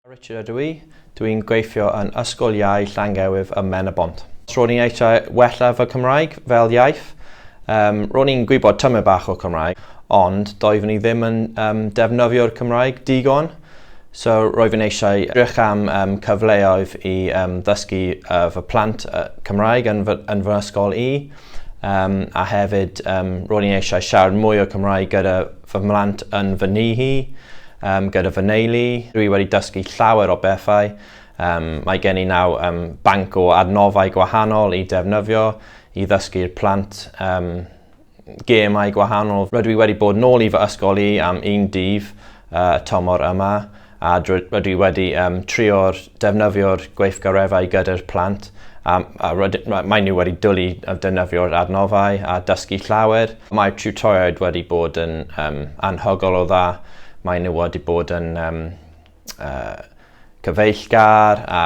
Richard ydw i. Dwi'n gweithio yn Ysgol Iau Llangewydd ym Mhen-y-bont. Ro'n i'n eisiau wella fy Cymraeg fel iaith. Ro'n i'n gwybod tymed bach o Cymraeg, ond doeddwn i ddim yn defnyddio'r Cymraeg digon. So roeddwn i eisiau edrych am cyfleoedd i ddysgu fy plant Cymraeg yn fy ysgol i. A hefyd ro'n i'n eisiau siarad mwy o Cymraeg gyda fy mhlant yn fy nhŷ, gyda fy neulu. Dwi wedi dysgu llawer o bethau. Mae gen i nawr banc o adnoddau gwahanol i defnyddio i ddysgu'r plant gemau gwahanol. Rydw i wedi bod nôl i fy ysgol i am un dydd y tymor yma, a rydw i wedi trio'r defnyddio'r gweithgareddau gyda'r plant, a mae nhw wedi dwlu defnyddio'r adnoddau a dysgu llawer. Mae'r tiwtoriaid wedi bod yn anhygoel o dda. Mae nhw wedi bod yn cyfeillgar a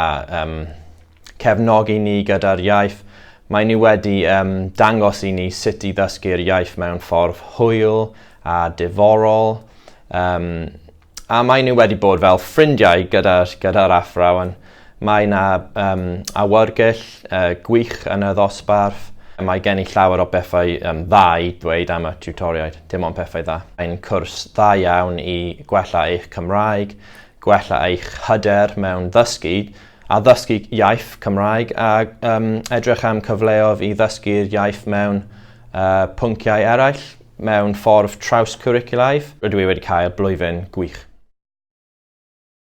cefnogi ni gyda'r iaith. Mae nhw wedi dangos i ni sut i ddysgu'r iaith mewn ffordd hwyl a diddorol. A mae nhw wedi bod fel ffrindiau gyda'r gyda athrawon. Mae yna awyrgylch gwych yn y ddosbarth. Mae gen i llawer o bethau dda i dweud am y tiwtoriaid, dim ond pethau dda. Mae'n cwrs dda iawn i gwella eich Cymraeg, gwella eich hyder mewn ddysgu, a ddysgu iaith Cymraeg, a edrych am cyfleoedd i ddysgu'r iaith mewn pynciau eraill, mewn ffordd traws-cwricwlaidd. Rydw i wedi cael blwyddyn gwych.